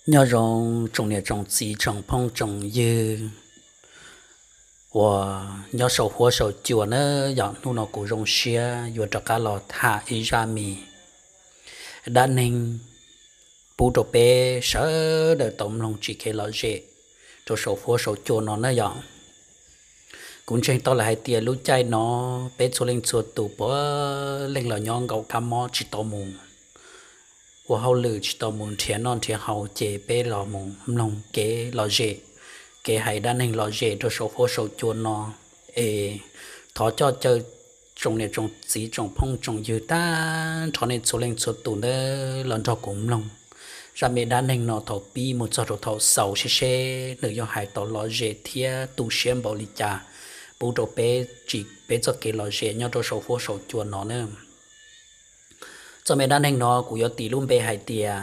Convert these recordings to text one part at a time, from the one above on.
Nyob zoo tsoom niam tsoom txiv tsoom phooj tsoom ywg uas nyob saum huab saum cua na yom. Hnub no kuv zoo siab yuav rov qab los tham ib zaj me dab neeg pub rau peb sawv daws tau mloog tsim kev lom zem rau saum huab saum cua no na yom. Kuv ntseeg tau lawm hais tias lub caij no peb txhua leej txhua tus puav leej los nyob nkaum kab mob tsis tau mus ua hauj lwm, tsis tau mus nrhiav noj nrhiav haus, ces peb los mus mloog kev lom zem, kev hais dab neeg lom zem rau saum huab saum cua no. Es thov coj caw tsoom niam tsoom txiv tsoom phooj tsoom ywg tag nrho nej txhua leej txhua tus ntawd los nrog kuv mloog zaj me dab neeg no thaum pib mus txog rau thaum xaus seb seb nws yuav hais tau lom zem thiab tu siab npaum li cas pub rau peb tsim peb txoj kev lom zem nyob rau saum huab saum cua no na. Txoj me dab neeg no kuv yuav tis lub npe hais tias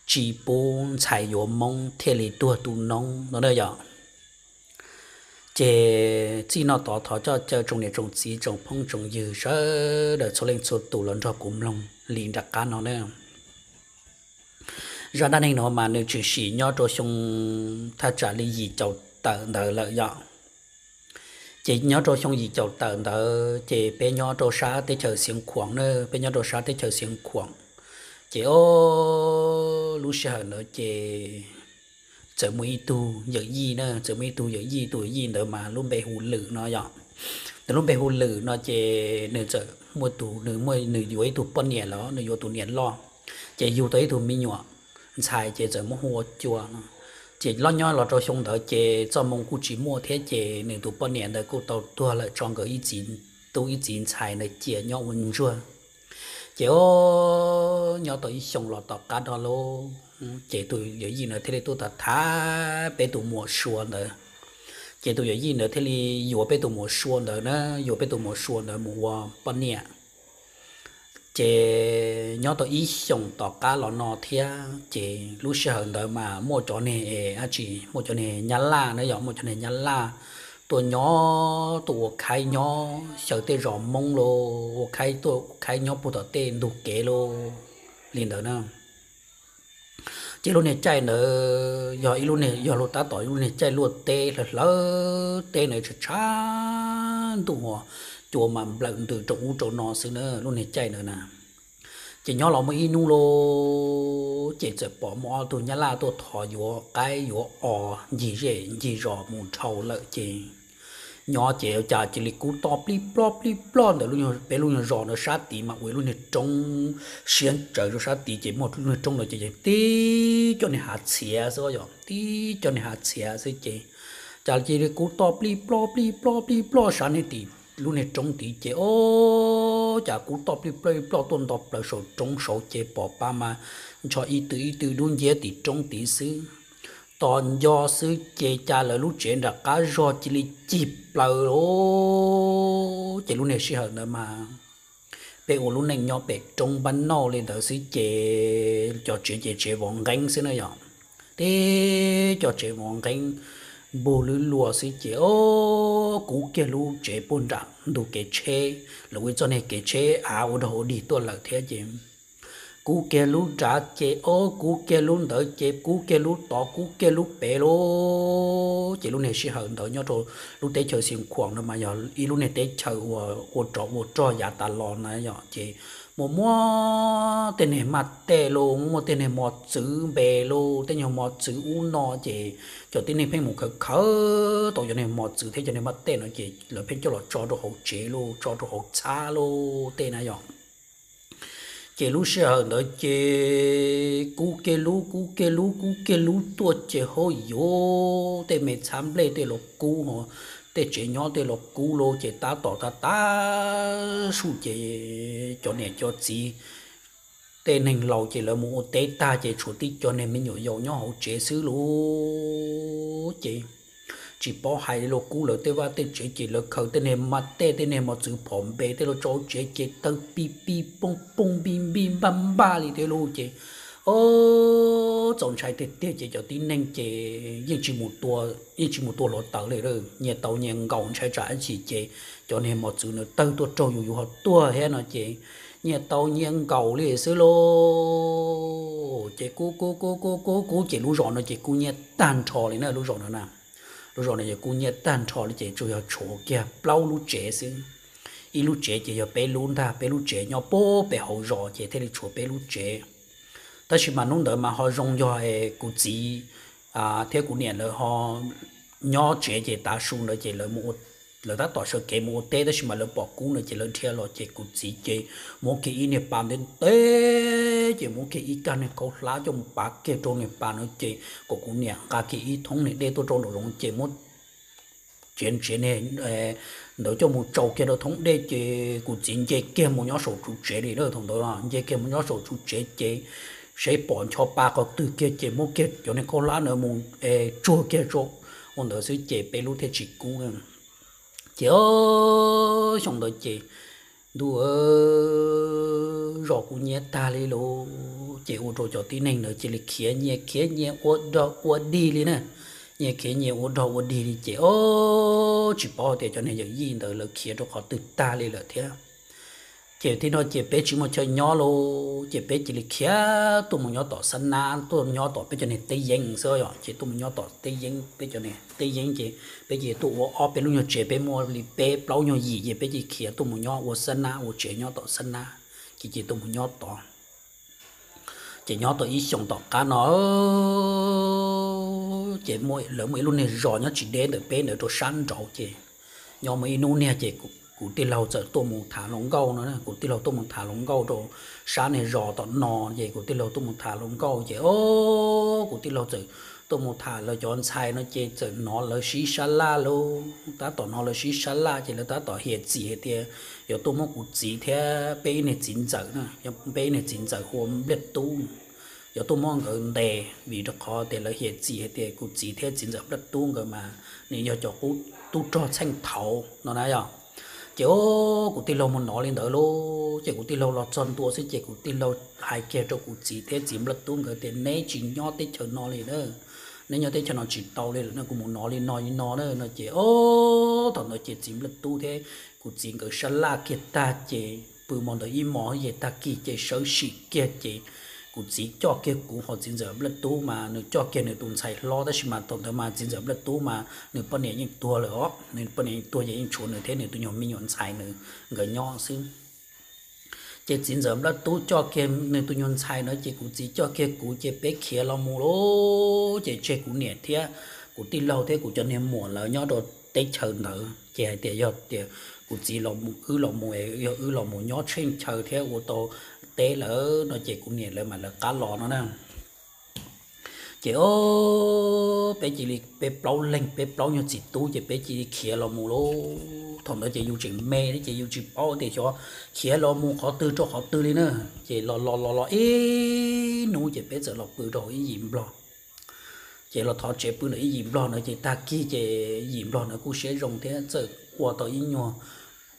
tsis pub ntxhais yuav Hmoob thiaj li tuag tu noob no na yom. Ces txij no tod thov coj caw tsoom niam tsoom txiv tsoom phooj tsoom ywg sawv daws txhua leej txhua tus los nrog kuv mloog li nram qab no na. Zaj dab neeg no mas nws tshwm sim nyob rau xyoo thaj tsam li yim caum tawm ntawd lawm yom. Ces nyob rau xyoo yim caum tawm ntawd ces peb nyob rau sab teb chaws Xiav Khuam na, peb nyob rau sab teb chaws Xiav Khuam. Ces o, lub sij hawm ntawd ces txawm muaj ib tug yawm yij na, txawm muaj ib tug yawm yij, tus yawm yij ntawd mas lub npe hu Lwm no yom. Nws lub npe hu Lwm no ces nws txawm muaj tus, nws muaj, nws yuav ib tug poj niam los nws yuav tus niam loj, ces yug tau ib tug me nyuam ntxhais ces txawm muab hu ua Cua no. Ces loj nyob los rau xyoo ntawd ces txoj hmoo kuj tsis muaj thiab ces nws tus poj niam ntawd kuj tau tuag lawm tso nkawd ib txiv tub ib txiv ntxhais ntawd cia nyob ua ntsuag. Ces o, nyob tau ib xyoos los tom qab no lauj, ces tus yawm yij ntawd thiaj li tuaj tham tham peb tus muam Sua ntawd. Ces tus yawm yij ntawd thiaj li yuav peb tus muam Sua ntawd na, yuav peb tus muam Sua ntawd mus ua poj niam. Ces nyob tau ib xyoos tom qab los no thiab ces lub sij hawm ntawd mas muaj cov niag, dab tsi, muaj cov niag Nyab Laj na yom, muaj cov niag Nyab Laj tuaj nyob, tuaj ua khaib nyob xyaw tej zos Hmoob lauj, ua khaib, tuaj khaib nyob puag tom tej ntug kev lauj, li ntawd na. Ces lub niag caij ntawd yog ib lub niag, yog lub, tab tom ib lub niag caij luaj teb hlawv hlawv teb na, tshav tshav ntuj, cua mas nplawm ntws rau ub rau no xwb na lub niag caij ntawd na. Ces nyob los muaj ib hnub lauj, ces txawm pom muaj ob tug Nyab Laj tuaj thov yuav qaib yuav os ncig zej ncig zos mus dhau lawm ces nyob ces cas cia li kub toj plij ploj plij ploj ntawm peb lub nyuag zos ntawd sab tid mas ua ib lub niag roob siab tsawv rau sab tid ces muaj lub niag roob ntawd ces tib cov niag hav txhiav xwb yom, tib cov niag hav txhiav xwb ces cas cia li kub toj plij ploj plij ploj plij ploj sab niag tim lub niag roob tid ces o, cas kub toj plij ploj plij ploj tuaj nto plaws saum roob saud ces pom pab mas ntsho ib tw ib tw dub nciab tim roob tid xwb. Tos nco xwb ces cas lawv lub tsev nram qab zog cia li cig plaws lauj. Ces lub niag sij hawm ntawd mas peb ua lub neej nyob pem roob npab nauj li ntawd xwb ces cov tsev ces tsev vov nqeeb xwb na yom. Tib cov tsev vov nqeeb npug lwb luas xwb ces o, kub kiag lub tsev puag nram ntug kev tsheb, lawv ua ib txoj niag kev tsheb av ua dog ua dig tuaj lawm thiab ces kub kiag lub nrad ces o, kub kiag lub ntawd ces kub kiag lub tod kub kiag lub pem lauj. Ces lub niag sij hawm ntawd nyob rau lub teb chaws Xeev Khuam no mas yog ib lub niag teb chaws uas ua rov ua rog yav tas los na yom, ces muaj muaj tej niag maj tej lauj, muaj muaj tej niag mos txwv npe lauj, tej nyuag mos txwv ub no ces cov tib neeg pheej mus khawv khawv tau cov niag mos txwv thiab cov niag maj tej no ces lawv pheej coj los tso rau hauv tsev lauj, tso rau hauv txhab lauj tej na yom. Ces lub sij hawm ntawd ces kub kiag lub, kub kiag lub, kub kiag lub tuaj ces hauj yuv, tej me txhab nplej tej los kub, tej tsev nyob tej los kub lauj, ces tab tom tag tag su ces cov niam cov txiv tej neeg laus ces lawv mus ua teb tag ces tshuav tib cov niag me nyuam yaus nyob hauv tsev xwb lauj. Ces tsis paub hais li los kub lawv tej vaj tej tsev ces lawv khaws tej niag maj tej, tej niag mos txwv phom npe tej los tso hauv tsev ces tawg pij pij pooj pooj npij npij npaj npaj li thiab lauj. Ces o, txaus ntshai tiag tiag ces cov tib neeg ces yeej tsis mus tua, yeej tsis mus tua hluav taws li, nyias tau nyias nkaum ntshai tsam ib chim ces cov niag mos txwv nws tawg tuaj raug yus yus ho tuag thiab no ces nyias tau nyias nkaum li xwb lauj. Ces kub kub kub kub kub kub ces lub zos no ces kub nyiab tag nrho li na, lub zos no na. Lub zos no ces kub nyiab tag nrho li ces tsuas yog tshuav kiag plaub lub tsev xwb. Ib lub tsev ces yog peb lub ntag, peb lub tsev nyob puag pem hauv zos ces thiaj li tshuav peb lub tsev. Tab sis mas hnub ntawd mas ho zoo yog kuv txiv thiab kuv niam lawv ho nyob tsev ces tav su ntawd ces lawv tab tom sawv kev mus ua teb, tab sis mas lawv pom kub ntawd ces lawv dhia los ces kuv txiv ces muab kiag ib niag pas ntev ntev ces muab kiag ib kag niag khaub hlab coj mus pav kiag rau niag pas no ces kom kuv niam nqa kiag ib thoob niag dej tuaj rau nraum zoov ces muab tsev tsev niag ntawd coj mus tsau kiag rau thoob dej ces kuv txiv nce kiag mus nyob saum tsuv tsev li lawm. Thaum ntawd nce kiag mus nyob saum tsuv tsev ces seb pom ncho pa qhov twg kiag ces muab kiag cov niag khaub hlab ntawd mus tsuag kiag rau ua ntawd xwb ces peb lub thiaj tsis kub. Ces xyoo ntawd ces ntuj, zos kuj nyiab tag li lauj, ces ua rau cov tib neeg ntawd cia li khiav nyias khiav nyias ua dog ua dig li na. Nyias khiav nyias ua dog ua dig li ces o, tsis paub tias cov niag yawm yij ntawd lawv khiav rau qhov twg tag li lawm thiab. Ces tib no ces peb tsis muaj chaw nyob lauj, ces peb cia li khiav tuaj mus nyob tom xab nab, tuaj nyob tom peb cov niag teb yeeb xwb yom, ces tuaj mus nyob tom teb yeeb, peb cov niag teb yeeb ces peb cia li tuaj ua ob peb lub nyuag tsev, peb muaj li peb plaub nyuag yim ces peb cia li khiav tuaj mus nyob ua xab nab, ua tsev nyob tom xab nab, ces cia li tuaj mus nyob tod. Ces nyob tau ib xyoos tom qab no ces lawv muaj ib lub niag zos nyob tsis deb ntawm peb ntawd rau sab nraud ces nyob muaj ib hnub niag ces kuv tij laug txawm tuaj mus tham hluas nkauj no, kuv tij laug tuaj mus tham hluas nkauj rau sab niag zos tom no, ces kuv tij laug tuaj mus tham hluas nkauj ces o, kuv tij laug txawm tuaj mus tham lawv cov ntxhais no ces txawm hnov lawv sib sab laj lauj, tab tom hnov lawv sib sab laj ces lawv tab tom hiam txim hais tias yuav tuaj muab kuv txiv thiab peb ib niag txiv ntxawm na, peb ib niag txiv ntxawm hu ua Npliaj Tub, yuav tuaj muab nkawd ntes vim rau qhov tias lawv hiam txim hais tias kuv txiv thiab txiv ntxawm Npliaj Tub nkawd mas nws yog cov tub rog txheej thaud no na yom. Ces o, kuv tij laug mus hnov li ntawd lauj, ces kuv tij laug los txog ntua xwb ces kuv tij laug hais kiag rau kuv txiv thiab txiv Npliaj Tub nkawd tias neb tsis nyob teb chaws no li na, neb nyob teb chaws no tsis tau li lawm na, kuv mus hnov li no li no na no ces o, thaum ntawd ces txiv Npliaj Tub thiab kuv txiv nkawd sab laj kiag tag ces pw hmo ntawd ib hmos ces tag kis ces sawv sim kiag ces kuv txiv coj kiag kuv, ho txiv ntxawm Npliaj Tub mas nws coj kiag nws tus ntxhais hlob, tab sis mas thaum ntawd mas txiv ntxawm Npliaj Tub mas nws poj niam yeej tuag lawm os, nws poj niam yeej tuag ces yeej tshuav nws thiab nws tus nyuag me nyuam ntxhais nws nkawd nyob xwb. Ces txiv ntxawm Nplaj Tub coj kiag nws tus nyuag ntxhais na, ces kuv txiv coj kiag kuv ces peb khiav los mus lauj. Ces tseg kuv niam thiab kuv tij laug thiab kuv cov niag muam lawv nyob rau teb chaws ntawd, ces hais tias yog tias kuv txiv los, wb los mus, yog wb los mus nyob tsheej chaw thiab ua tau teb lawm no ces kuv niam lawv mam lawv qab los no na. Ces o, peb cia li peb plaub leeg, peb plaub nyuag txiv tub ces peb cia li khiav los mus lauj. Thaum ntawd ces yus tseem me thiab ces yus tsis paub tias xyov khiav los mus qhov twg rau qhov twg li na. Ces los los los los ib hnub ces peb txawm los pw rau hauv ib yim nplog. Ces los thov tsev pw ntawm ib yim nplog na, ces tag kis ces yim nplog na kuj siab zoo thiab txawm ua tau ib nyuag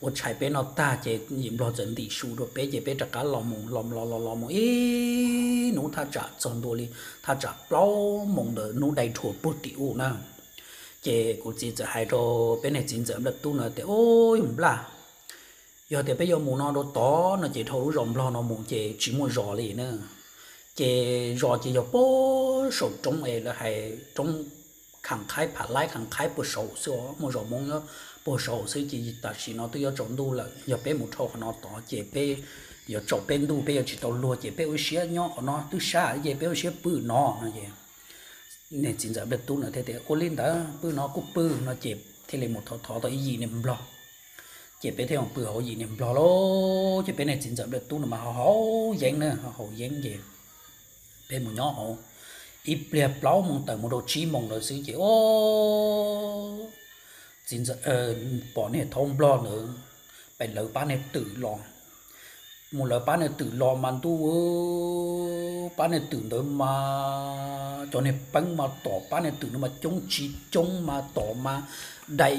ua tshais peb noj tag ces yim nplog txawm ntim su rau peb ces peb rov qab los mus, los los los los mus ib hnub thaj tsam txog ntua li thaj tsam plaub moos ntawd hnub dai rhuav puag tim ub na. Ces kuv txiv txawm hais rau peb niag txiv ntxawm Nplaj Tub na tias, Ub, yog Nplaj, yog tias peb yuav mus no rau tod no ces dhau lub zos nplog no mus ces tsis muaj zos li na. Ces zos ces yog puag saum roob es lawv hais roob Kham Qhaib, Pham Laib Kham Qhaib puag saud xwb os, muaj zos Hmoob nyob puag saud xwb. Ces tam sim no twb yuav tsaus ntuj lawm, yog peb mus dhau qhov no tod ces peb yuav tsaus peb ntuj, peb yuav tsis tau luag ces peb ua siab nyob qhov no twb sab ces peb ua siab pw no no es niag txiv ntxawm Nplaj Tub na thiaj tias, Ua li ntawd pw no kuj pw no ces thiaj li mus thov thov tau ib yim niag nplog. Ces peb thiaj mus pw hauv yim niag nplog lauj. Ces peb niag txiv ntxawm Nplaj Tub no mas haus yeeb na, haus yeeb ces peb mus nyob hauv ib pliag plaub moos tawm mus rau tsib moos ntawd xwb ces o, txiv ntxawm pom niag thaub nplog ntawd pem lawv pab niag twm los. Mus lawv pab niag twm los mas ntuj, pab niag twm ntawd mas cov niag peeb mas tom pab niag twm ntawd mas coob tsis coob mas tom mas dai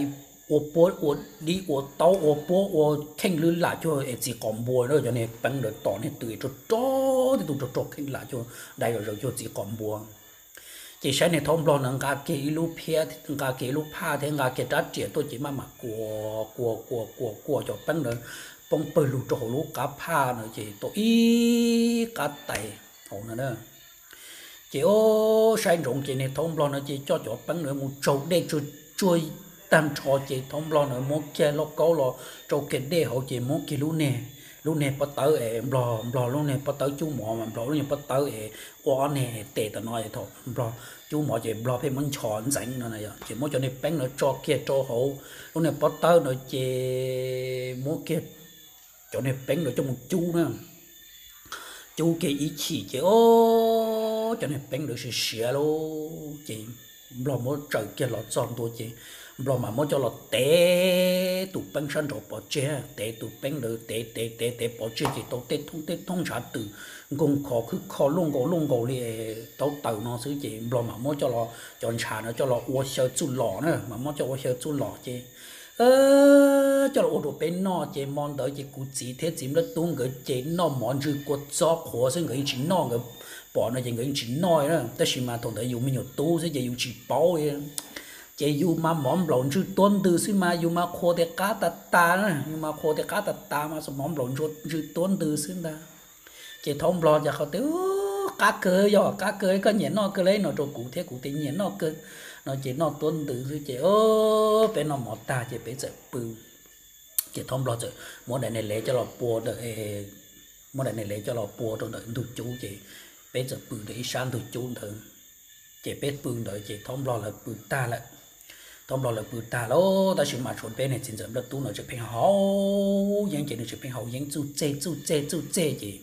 ua puab ua dib ua taub ua puab ua kheej lwb lam cuag es txiv qos npua na. Cov niag peeb ntawd tom niag twm rog rog tib tug rog rog kheej lam cuag dai zom zaws cuag txiv qos npua. Ces saib niag thaub nplog ntawd nqa kiag ib lub phiab, nqa kiag ib lub phaj thiab nqa kiag rab riam tuaj ces maj mam kuas kuas kuas kuas kuas cov peeb ntawd poob pawg lug rau hauv lub qab phaj na ces tau ib qab tais hauv na. Ces ob saib ntsoov ces niag thaub nplog no ces coj cov peeb no mus tsaug dej tsuag tsuag tag nrho ces thaub nplog no muab kiag lauj kaub los rau kiag dej hauv ces muab kiag lub niag, lub niag pob tawb es nplog, nplog lub niag pob tawb cub mov mas nplog lub niag pob tawb es ua ob niag tes tam no, thaum nplog cub mov ces nplog pheej muab nchos ntxeev no ces muab cov niag peeb no tso kiag rau hauv lub niag pob tawb no ces muab kiag cov niag peeb no coj mus cub na. Cub kiag ib chim ces ob cov niag peeb ntawd siav siav lawm ces nplog muab tsaws kiag los txog ntua ces nplog mam muab coj los tev tus peeb sab nraud pov tseg, tev tus peeb ntawd tev tev tev tev pov tseg ces tau tej thoob tej thoob ntshav tws nkoog khov khwb kho luaj nkaus luaj nkaus li taub taws no xwb ces nplog mam muab coj los, cov ntshav no coj los ua xyaw txuj lom na, mam muab coj ua xyaw txuj lom ces coj los ua rau peb noj ces hmo ntawd ces kuv txiv thiab txiv nplaj tub nkawd ces noj mov ntsw kua txob qhuav xwb, nkawd yeej tsis noj, nkawd pom no ces nkawd yeej tsis noj na, tab sis mas thaum ntawd yus me nyuam tub xwb ces yus tsis paub li. Ces yus mas mov nplaum ntsw tuab ntws xwb mas yus mas qhuas tias qab tas tas na, yus mas qhuas tias qab tas tas mas mov nplaum ntsw tuab ntws xwb ntag. Ces thaub nplog ces qhov tias qab kawg, yog qab kawg, koj nyiam noj kawg li no rau kuv thiab kuv tias nyiam noj kawg no ces noj tuab ntws xwb ces peb noj mov tag ces peb txawm pw. Ces thaub nplog txawm muab daim niag lev coj los pua, muab daim niag lev coj los pua rau ntawm ntug cub ces peb txawm pw ntawm ib sab ntug cub ntawd. Ces peb pw ntawd ces thaub nplog lawv pw tag lawm. Thaub nplog lawv pw tag lawm tab sis mas tshuav peb niag txiv ntxawm nplaj tub no tseem pheej haus yeeb ces nws tseem pheej haus yeeb txuj txej txuj txej txuj txej ces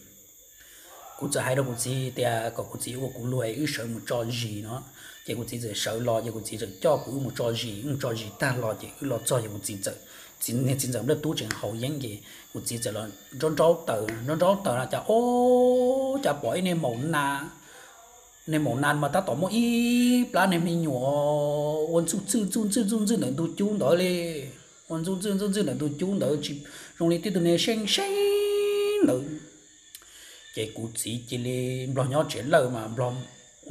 kuv txawm hais rau kuv txiv tias kom kuv txiv ua kuv luag es wb sawv mus tso zis no. Ces kuv txiv txawm sawv los ces kuv txiv txawm coj kuv wb mus tso zis, wb mus tso zis tag los ces wb los txog ces kuv txiv txawm, txiv, niag txiv ntxawm nplaj tub tseem haus yeeb ces kuv txiv txawm los nraub nraub taws, nraub nraub taws no cas ob, cas pom ib niag maum nas, niag maum nas mas tab tom muaj ib plab niag me nyuam ua ntxuj ntxwj ntxuj ntxwj ntxuj ntxwj ntawm ntug cub ntawd li, ua ntxuj ntxwj ntxuj ntxwj ntawm ntug cub ntawd tsis zoo li tib tug niag seej seej ntawd. Ces kuv txiv cia li, nplog nyob tsev lawj mas nplog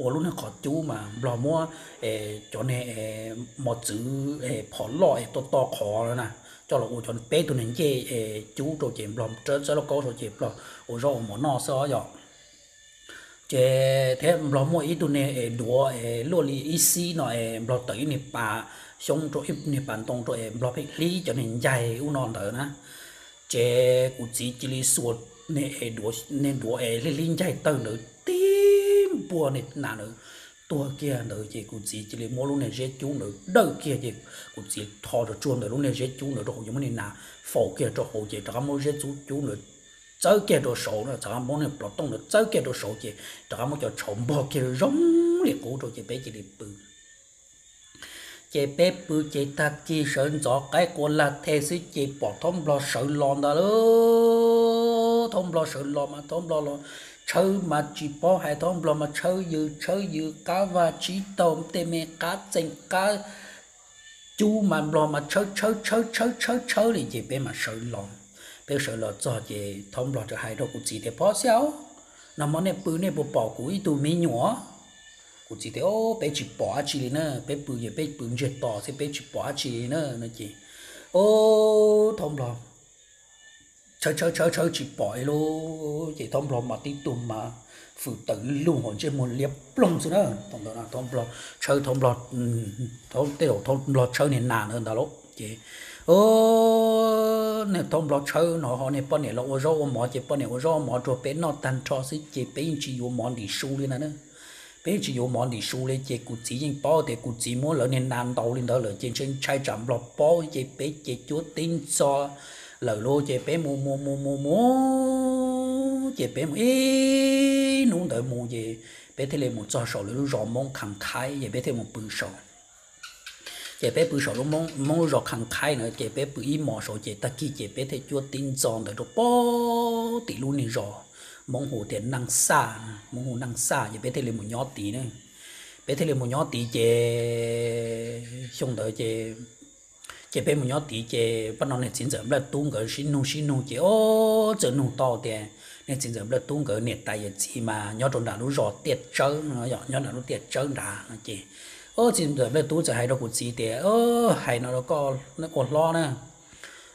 ua lub niag qhov cub mas nplog muab cov niag mos txwv phom loj es to to qhov na, coj los ua cov peb tug niag ncej cub rau ces nplog txawb lauj kaub rau ces nplog ua zaub ua mov noj xwb os yom. Ces thiab nplog muaj ib tug niag es duav es luaj li ib xib no es nplog tawm ib niag pas xyoob rau ib niag pas ntoo rau es nplog pheej hlib cov niag ncaig ub no ntawd na. Ces kuv txiv cia li xuas niag es duav, niag duav es hlib hlib ncaig tawg ntawd tib npuaj niag nas ntawd tuag kiag ntawd ces kuv txiv cia li muab lub niag ziab cub ntawd dawj kiag ces kuv txiv tho tsuag ntawm lub niag ziab cub ntawd rau hauv ces muab niag nas faus kiag rau hauv ces rov qab muab ziab cub ntawd txawb kiag rau saud, rov qab muab niag plov tooj ntawd txawb kiag rau saud ces rov qab muab cov tshauv npog kiag zoo li qub rau ces peb cia li pw. Ces peb pw ces tag kis sawv ntxov qaib qua lag the xwb ces pom thaub nplog sawv los ntag lauj. Thaub nplog sawv los mas thaub nplog los tshawb mas tsis paub hais, thaub nplog mas tshawb yws tshawb yws qab vaj tsib taug tej me qab txeeg qab cub mas nplog mas tshawb tshawb tshawb tshawb tshawb tshawb li ces peb mam sawv los. Peb sawv los txog ces thaub nplog txawm hais rau kuv txiv tias, Phob Xiab, nag hmo nej pw nej puas pom kuv ib tug me nyuam? Kuv txiv tias, Peb tsis pom dab tsi li na, peb pw ces peb pw ntsiag to xwb peb tsis pom dab tsi li na no ces, o, thaub nplog tshawb tshawb tshawb tshawb tsis pom li lauj. Ces thaub nplog mas tib tug mas fwm tawm lug hos ntsej muag liab ploog xwb na. Thaub nplog tshawb, thaub nplog, tej zaum thaub nplog tshawb niag nas ntawd ntag lauj. Ces niag thaub nplog tshawb no ho niag poj niam los ua zaub ua mov ces poj niam ua zaub ua mov rau peb noj tag nrho xwb ces peb yeej tsis yuav mov ntim su li na. Peb yeej tsis yuav mov ntim su li ces kuv txiv yeej paub tias kuv txiv muab lawv niag nas ntaus li ntawd lawm ces ntshai tsam nplog paub ces peb ces cuab tib ntxo lawm lauj. Ces peb mus mus mus mus mus ces peb mus ib hnub ntawd mus ces peb thiaj li mus txog saum lawv lub zos Hmoob Khas Khaib ces peb thiaj mus pw saud. Ces peb pw saum lub Hmoob lub zos Khas Khaib na ces peb pw ib hmos saud ces tag kis ces peb thiaj cuab tib ntxo ntawd rau pem tim lub niag zos Hmoob hu tias Neej Xaj, Hmoob hu Neej Xaj ces peb thiaj li mus nyob tid na. Peb thiaj li mus nyob tid ces xyoo ntawd ces, ces peb mus nyob tid ces pab no niag txiv ntxawm Nplaj Tub nkawd sib nug sib nug ces o, txawm nug tau tias niag txiv ntxawm Nplaj Tub nkawd niam tais yawm txiv mas nyob rau nram lub zos Tiaj Tsawb no, nyob nram lub Tiaj Tsawb nrad no ces, o, txiv ntxawm Nplaj Tub txawm hais rau kuv txiv tias, Hais no rau koj ua hlob na,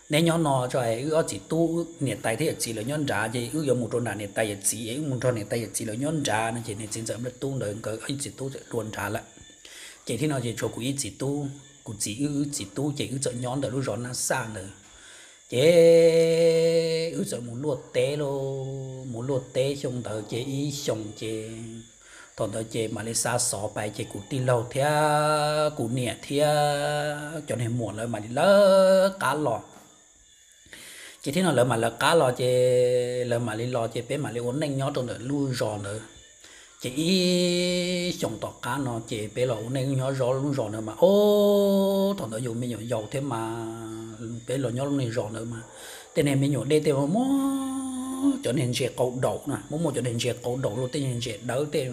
neb nyob no tso, wb ob txiv tub niam tais thiab yawm txiv lawv nyob nrad, ces wb yuav mus rau nram niam tais yawm txiv, wb mus nrog niam tais yawm txiv lawv nyob nrad no. Ces niag txiv ntxawm Nplaj Tub ntawd nkawd ob txiv tub txawm dua nrad lawm. Ces thiab no ces tshuav kuv ib txiv tub, kuv txiv wb, wb txiv tub ces wb txawm nyob ntawm lub zos Nab Xaj ntawd. Ces wb txawm mus luaj teb lauj, mus luaj teb xyoo ntawd ces ib xyoos ces thaum ntawd ces mam li xa xov pais ces kuv tij laug thiab kuv niam thiab cov niag muam lawv mam li lawv qab los. Ces thiab no lawv mam lawv qab los ces lawv mam li los ces peb mam li ua neej nyob rau ntawm lub zos ntawd. Ces ib xyoos tom qab no ces peb los ua neej nyob zov lub zos ntawd mas ob thaum ntawd yus me nyuam yaus thiab mas peb los nyob lub niag zos ntawd mas tej niag me nyuam dej tej muaj muaj cov niag ntses qau daum na, muaj muaj cov niag ntses qau daum los tej niag ntses dawb tej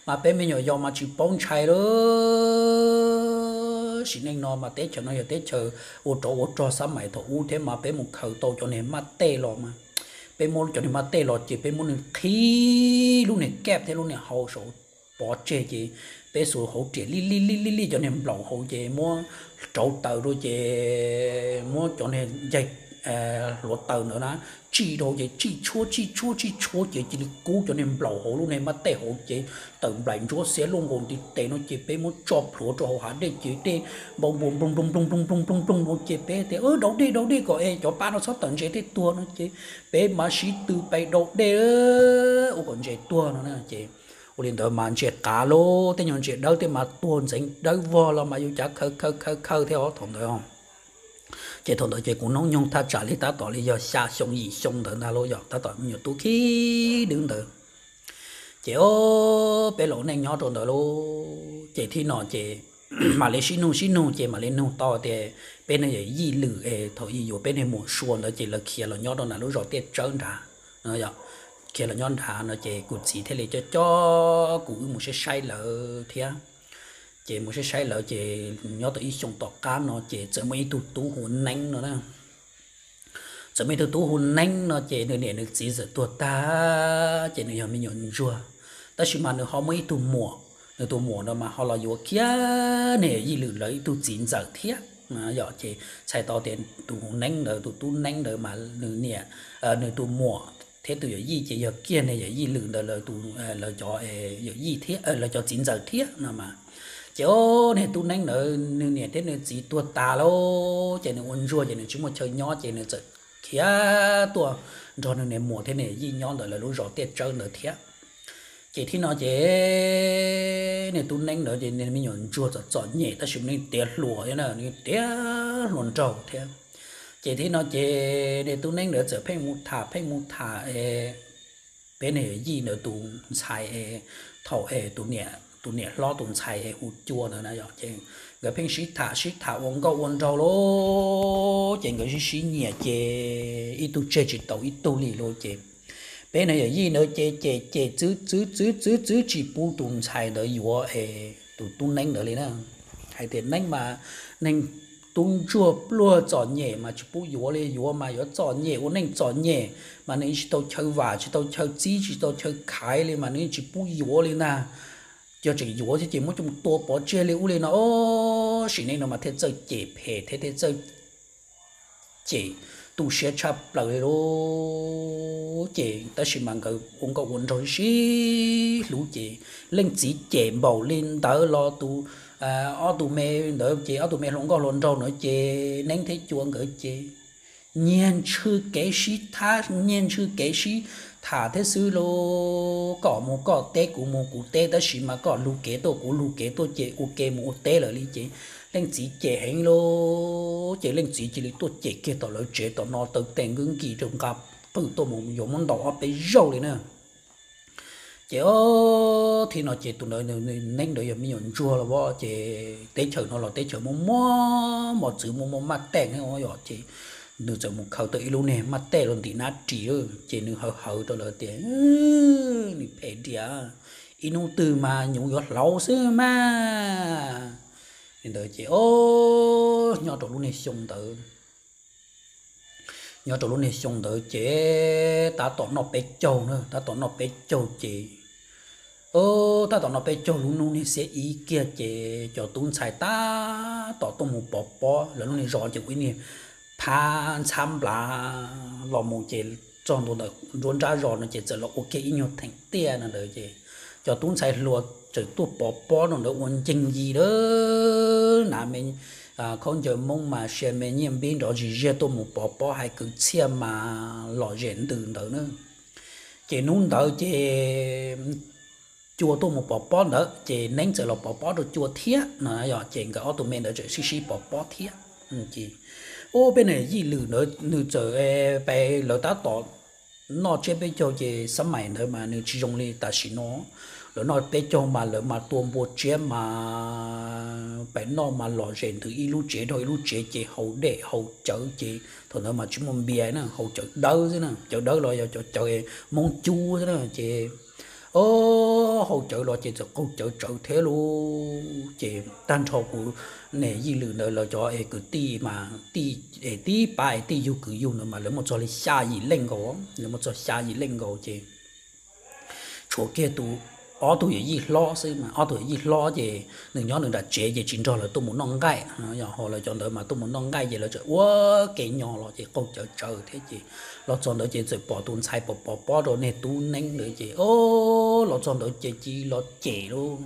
mas peb me nyuam yaus mas tsis paub ntshai lawm. Sim neej no mas teb chaws no yog teb chaws ua rov ua rog xab mais thaum ub thiab mas peb mus khaws tau cov niag maj tej los mas peb muab cov niag maj tej los ces peb muab nws qhib lub niag kab thiab lub niag hau saum pov tseg ces peb xuas hauv riam li li li li li cov niag nplaum hauv ces muab rauv taws rau ces muab cov niag ncaig hluav taws ntawd na tsij rau ces tsij tshuab tsij tshuab tsij tshuab ces cia li kub cov niag nplaum hauv lub niag maj tej hauv ces tawm nplaim ntsuab xiab luaj nkaus ntiv tes no ces peb muab tso plhuav rau hauv hav dej ces dej npau npua nploog nploog nploog nploog nploog nploog nploog ces peb tias daus dej daus dej kom es cov pab no txhob tawm ntses tej tuag no ces peb mas sib tw pais daus dej ua kom ntses tuag no na ces ua li ntawd mas ntses qav lauj, tej nyuag ntses dawb tej mas tuag ntxeev dawb vog los mas yus cav khaws khaws khaws khaws thiab os thaum ntawd. Ces thaum ntawd ces kuv hnub nyoog thaj tsam li tab tom li yog xya xyoo yim xyoo ntawd ntag lauj, yog tab tom me nyuam tub khib dwb ntawd. Ces o, peb los neej nyob rau ntawd lauj, ces thiab no ces mam li sib nug sib nug ces mam li nug tau tias peb niag yawm yij lwm es thaum ub yuav peb niag muam sua ntawd ces lawv khiav los nyob rau nram lub zos Tiaj Tsawb nrad, khiav los nyob nrad no ces kuv txiv thiaj li coj coj kuv wb mus saib saib lawv thiab. Ces mus saib saib lawv ces nyob tau ib xyoos tom qab no ces txawm muaj ib tug tub hu Neeb no na. Txawm muaj ib tug tub hu Neeb no ces nws niam nws txiv txawm tuag tag ces nws yog me nyuam ntsuag, tab sis mas nws ho muaj ib tug muam, nws tus muam no mas ho los yuav kiag niag yawm yij lwm lawv ib tug txiv ntxawm thiab. Yog ces txhais tau tias tus Neeb ntawd, tus tub Neeb ntawd mas nws niam, nws tus muam thiab tus yawm yij ces yog kiag niag yawm yij lwm ntawd lawv cov yawm yij thiab lawv cov txiv ntxawm thiab no mas. Ces o, niag tub Neeb ntawd nws niam thiab nws txiv tuag tas lauj ces nws ua ntsuag ces nws tsis muaj chaw nyob ces nws txawm khiav tuaj nrog nws niag muam thiab nws yij nyob ntawm lawv lub zos Tiaj Tsawb ntawd thiab. Ces thiab no ces niag tub Neeb ntawd ces nws me nyuam ntsuag txom txom nyem tab sis nws tiav hluas thiab na, nws tiav hluas nraug thiab. Ces thiab no ces niag tub Neeb ntawd txawm pheej mus tham pheej mus tham es peb niag yawm yij ntawd tus ntxhais es thaum es tus niam hlob tus ntxhais es hu Cua ntawd na yog ces nkawd pheej sib tham sib tham ua nkauj ua nraug lauj, ces nkawd sib sib nyiam ces ib tug tseg tsis tau ib tug li lauj ces peb niag yawm yij ntawd ces cem cem txwv txwv txwv txwv txwv tsis pub tus ntxhais ntawd yuav es tus tub Neeb ntawd li na. Hais tias Neeb mas neeg tub ntsuag pluag txom nyem mas tsis pub yuav li, yuav mas yuav txom nyem ua neej txom nyem mas nws tsis tau chaw vam tsis tau chaw txib tsis tau chaw khaiv li mas nws tsis pub yuav li ntag. Yog tseem yuav thiab ces muab coj mus tua pov tseg li ub li no. Sim neej no mas thiaj txawj cem phem thiab thiaj txawj cem tu siab tshaj plaws li lauj. Ces tab sis mas nkawd ua nkauj ua nraug sib hlub ces leej txiv cem npaum li ntawd los tus, ob tug me ntawd ces ob tug me hluas nkauj hluas nraug ntawd ces Neeb thiab Cua nkawd ces nyiag ntswj kev sib tham, nyiag ntswj kev sib tham thiab xwb lauj. Koj mus koj teb kuv mus kuv teb tab sis mas koj lug kev tuaj kuv lug kev tuaj ces ua ke mus ua teb lawm li ces leej txiv cem heev lauj. Ces leej txiv cia li tuaj cem kiag tom lawv tsev tom no taw tes nkwb nkis rau nqa qwj tuaj mus yuav muab ntaus ob peb zaug li na. Ces thiab no ces tus ntawd Neeb ntawd yog me nyuam ntsuag los as ces teb chaws no los teb chaws muaj muaj mos txwv muaj muaj maj teej os yog ces nws txawm mus khaws tau ib lub niag maj tej los ntim nab ris ces nws hawv hawv rau lawv tias nws phem diam, ib hnub twg mas nyuv yuav hlauv xwb mas. Li ntawd ces o, nyob rau lub niag xyoo ntawd, nyob rau lub niag xyoo ntawd ces tab tom noj peb caug na, tab tom noj peb caug ces, tab tom noj peb caug lub hnub niag xiab ib kiag ces cov tub ntxhais tab tom tuaj mus pov pob lawv lub niag zos ces ua ib niag thab ntxhab nplav los mus ces txog ntua ntawm nruab nrab zos no ces txawm los ua kiag ib nyuag theem tiaj no ntawd ces cov tub ntxhais hluas txawm tuaj pov pob rau ntawd ua nceeg yi lawm. Hnav me khaub ncaws Hmoob mas sia me nyiaj npib nrov zis ziag tuaj mus pov pob hais kwv txhiaj mas lom zem ntws ntawd na. Ces hnub ntawd ces Cua tuaj mus pov pob ntawd ces Neeb txawm los pov pob rau Cua thiab no yog ces nkawd ob tug me ntawd txawm sib sib pov pob thiab. Ces ub, peb niag Yij Lwm ntawd nws txawm pem lawv tab tom noj tsiab peb caug ces xab maim ntawd mas nws tsis zoo li tam sim no. Lawv noj peb caug mas lawv mas tua npua tsiab mas pem noj mas lom zem ntws ib lub tsev dhau ib lub tsev ces haus dej haus cawv ces thaum ntawd mas tsis muaj npias na, haus cawv dawb xwb na, cawv dawb los yog cov cawv Hmoob cub xwb na ces o, haus cawv los ces txawm qaug cawv tsawv thiab lauj. Ces tag nrho kuv niag Yij Lwm ntawd lawv cov es kwv tij mas tij es tib pab es tij yug kwv yug ntawd mas lawv muaj txog li xya yim leej nkaus, lawv muaj txog xya yim leej nkaus ces tshuav kiag tus ob tug yawm yij hlob xwb mas ob tug yawm yij hlob ces nws nyob nws nram tsev ces tsis nrog lawv tuaj mus noj nqaij. Yog ho lawv cov ntawd mas tuaj mus noj nqaij ces lawv txawm ua ke nyo los ces qaug cawv tsawv thiab ces los txog ntawd ces txawm pom tus ntxhais pov pov pob rau niag Tub Neeb ntawd ces o, los txog ntawd ces cia los cem lauj.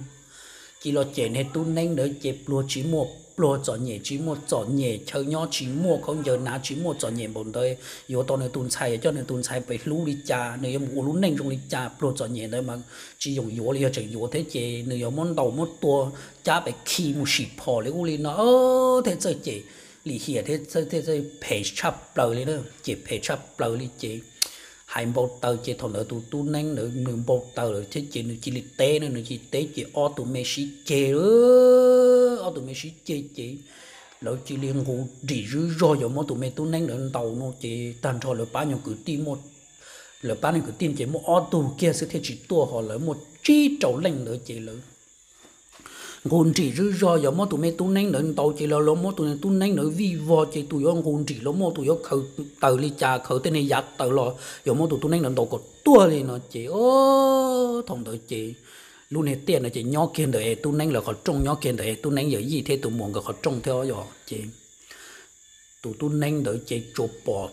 Cia los cem niag Tub Neeb ntawd ces pluag tsis muaj pluag, txom nyem tsis muaj txom nyem, chaw nyob tsis muaj, khaub ncaws hnav tsis muaj, txom nyem npaum ntawd yuav tau nws tus ntxhais, coj nws tus ntxhais pem hlub li cas, nws yuav mus ua lub neej zoo li cas, pluag txom nyem ntawd mas tsis yoom yuav li, yog tseem yuav thiab ces nws yuav muab ntaus muab tua cab pem khi mus sim phom li ub li no thiab txawj cem lim hiam thiab txawj phem tshaj plaws li na, ces phem tshaj plaws li ces hais npau taws ces thaum ntawd tus Tub Neeb ntawd nws npau taws lawm thiab ces nws cia li teb na, nws cia li teb ces ob tug me sib ceg, ob tug me sib ceg ces lawv cia li nqus nrim zwb zog yuav muab tus me Tub Neeb ntawd ntaus no ces tag nrho lawv pab nyuag kwv tij, lawv pab nyuag kwv tij ces muaj ob tug kiag xwb thiaj tsis tuaj, ho lawv muaj tsib rau leej ntawd ces lawv nqus nrim zwb zog yuav muab tus me Tub Neeb ntawd ntaus ces lawv los muab tus me Tub Neeb ntawd vij vog ces tus yuav nqus nrim los muab tus yuav khaws taws li cas, khaws tej niag yav taws los yuav muab tus Tub Neeb ntawd ntaus kom tuag li no ces o, thaum ntawd ces lub niag tiaj ntawd ces nyob kiag ntawm es Tub Neeb lawv qhov rooj, nyob kiag ntawm es Tub Neeb yawm yij thiab tus muam nkawd qhov rooj thiab yog ces tus Tub Neeb ntawd ces tsuas pom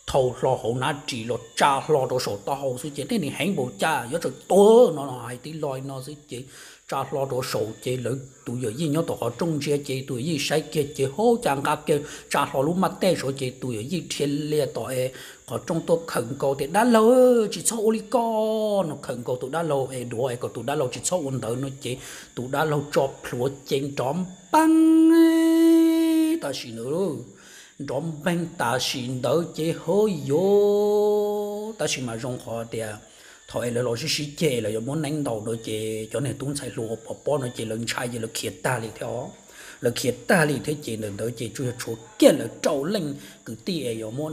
thau hlo hauv hnab ris los tsa hlo rau saum taub hau xwb ces nej nim heev npaum cas yuav tsum tuag no no hais tib lo no xwb ces tsa hlo rau saum ces lawv tus yawm yij nyob tom qhov rooj ntsia ces tus yawm yij saib kiag ces hauv cas nqa kiag tsa hlo lub maj tej saud ces tus yawm yij dhia lias tom es qhov rooj tuaj khawm nkaus tias dab laug tsis txhob ua li ko no, khawm nkaus tus dab laug es duav es kom tus dab laug tsis txhob ua ntawd no ces tus dab laug tso plhuav ces nrov npeeb tam sim ntawd, nrov npeeg tam sim ntawd ces hauv yuav tab sis mas zoo qhov tias thaum es lawv los sib sib ceg lawv yuav muab Neeb ntaus no ces cov niag tub ntxhais hluas uas pov pob no ces lawv ntshai ces lawv khiav tag li thiab os. Lawv khiav tag li thiab ces ntawm ntawd ces tsuas yog tshuav kiag lawv rau leej kwv tij es yuav muab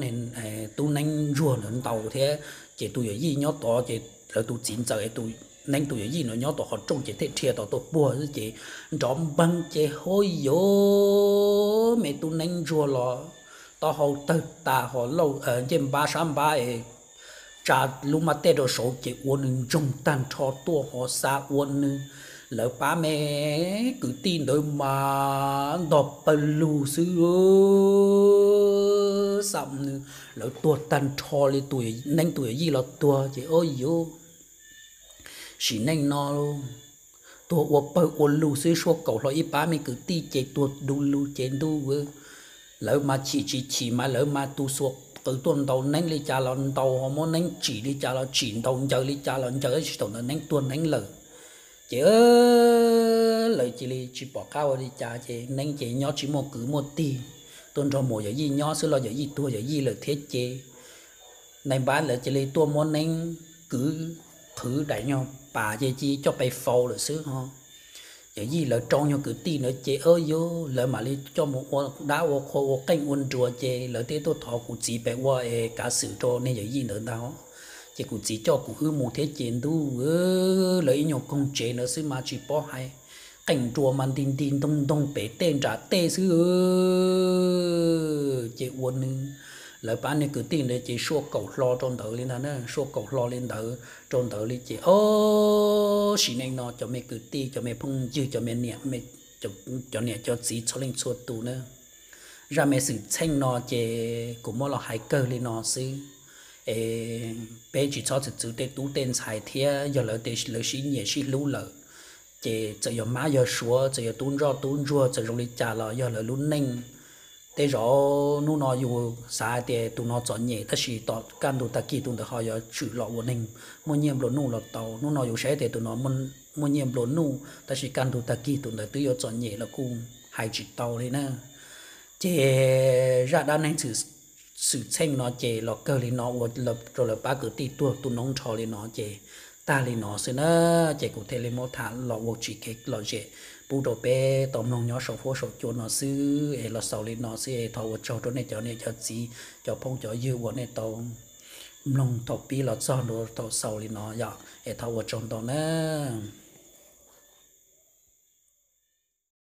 Tub Neeb ntsuag ntawd ntaus thiab ces tus yawm yij nyob tod ces lawv tus txiv ntxawm es tus Neeb tus yawm yij no nyob tom qhov rooj ces thiaj dhia tod tuaj puag xwb ces nrov npeeg ces hauv yuav me Tub Neeb ntsuag los taub hau tawg tas ho lauj ncej npab sab npab es tsa lub maj tej rau saud ces ua nws ntsoog tag nrho tuaj ho xa ua nws lawv pab me kwv tij ntawd mas ntog pawg lug xwb. Xa nws lawv tuag tag nrho li tus Neeb tus yawm yij los tuag ces o yuav sim neej no tuag ua pawg ua lug xwb, suab kaum hlo ib pab me kwv tij ces tuag du lug ces ntuj lawv mas chim tsis chim mas lawv mas tus xuas qws tuaj ntaus Neeb li cas los ntaus, ho muab Neeb tsim li cas los tsim, ntaus ncaws li cas los ncaws, tsis thaum ntawd Neeb tuag Neeb lawm. Ces lawv cia li tsis pom qab ua li cas ces Neeb ces nyob tsis muaj kwv muaj tij, tuaj nrog muam yawm yij nyob xwb los yawm yij tuag yawm yij lawm thiab ces nais npab lawv cia li tuaj muab Neeb kwv qhwv daim nyuag pas ces cia li coj pes faus lawm xwb ho. Yawm yij lawv rau nyuag kwv tij ntawd ces o yuav lawv mam li coj mus ua dab ua qhua ua qeej ua nruas ces lawv thiaj tuaj thov kuv txiv pem ua es kav xwm rau niag yawm yij ntawd ntag. Ces kuv txiv coj kuv wb mus thiab ces ntuj, lawv ib nyuag koog tsev ntawd xwb mas tsis paub hais, qeej nruas mas nti nti ntoog ntoog pem tej nram tej xwb. Ces ua nws, lawv pab niag kwv tij ntawd ces suab kaum hlo rau ntawd li ntag, suab kaum hlo li ntawd rau ntawd li ces o, sim neej no cov me kwv tij cov me phooj ywg cov me niam, cov niam cov txiv txhua leej txhua tus na, Zaj me xwm txheej no ces kuv muab los hais kawg li no xwb. Es peb tsis txhob txwv txwv tej tub tej ntxhais thiab, yog lawv tias lawv sib nyiam sib hlub lawm ces txawm yog mab yog suav, txawm yog tub ntsoj tub ntsuag, txawm zoo li cas los yog lawv lub neej. Tej zaum hnub no yus xav hais tias tus no txom nyem tab sis tom kaj ntug tag kis tus ntawd ho yuav tshwm los ua neeg muaj nyiaj nplua nuj los tau. Hnub no yus saib tias tus no muaj nyiaj nplua nuj tab sis kaj ntug tag kis tus ntawd twb yuav txom nyem los kuj hais tsis tau li na. Ces zaj dab neeg xwm txheej no ces los kawg li no, ua rau lawv pab kwv tij tuag tu noob nrho li no ces tag li no xwb na. Ces kuv thiaj li muab tham los ua tsis kev lom zem pub rau peb tau mloog nyob saum huab saum cua no xwb es los xaus li no xwb es thov ua tsaug rau nej cov niam cov txiv, cov phooj cov ywg uas nej tau mloog thaum pib los txog ntua thaum xaus li no yom, es thov ua tsaug ntau nawb.